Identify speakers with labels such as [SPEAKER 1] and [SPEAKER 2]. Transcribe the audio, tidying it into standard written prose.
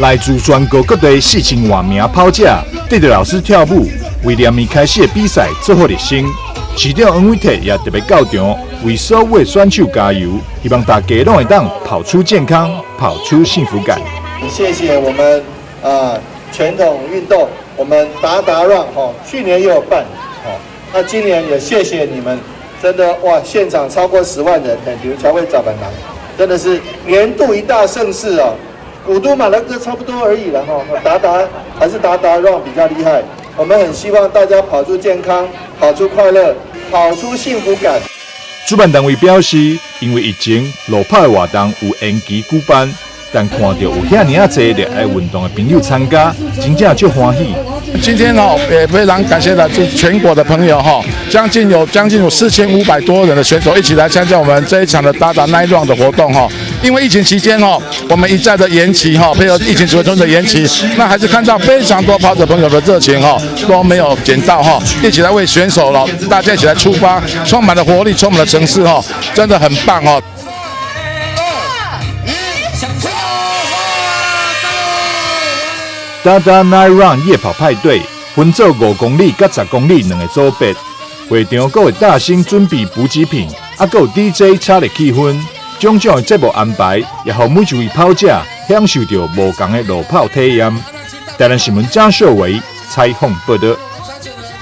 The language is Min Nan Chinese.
[SPEAKER 1] 來自全國各地4000萬名跑者，綴著老師跳舞，為連綿開始的比賽做好熱身。市長黃偉哲也特別到場，為所有的選手加油，希望大家攏會當跑出健康，跑出幸福感。
[SPEAKER 2] 謝謝我們啊傳統運動，我們達達 Run 哈，去年也有辦，好，那今年也謝謝你們，真的哇，現場超過10萬人，比如才會早本人，真的是年度一大盛事哦。古都馬來哥差不多而已了哈，達達還是達達 Run 比較厲害。我們很希望大家跑出健康，跑出快樂，跑出幸福感。
[SPEAKER 1] 主辦單位表示，因為疫情，路跑的活動有延期舉辦，但看著有遐爾仔濟熱愛運動的朋友參加，真正足歡喜。
[SPEAKER 3] 今天哦，也非常感謝來自全國的朋友哈，將近有4500多人的選手一起來參加我們這一場的達達 Night Run 的活動哈。因為疫情期間哦，我們一再的延期哈，配合疫情指揮中心的延期，那還是看到非常多跑者朋友的熱情哈，都沒有減到哈，一起來為選手咯，大家一起來出發，充滿了活力，充滿了城市哈，真的很棒哦。
[SPEAKER 1] 達達 Night Run 夜跑派對分做5公里佮10公里兩個組別，會場閣會大聲準備補給品，啊，閣有 DJ 炒熱氣氛，種種的節目安排，也予每一位跑者享受著無仝的路跑體驗。台南新聞張秀維採訪報導。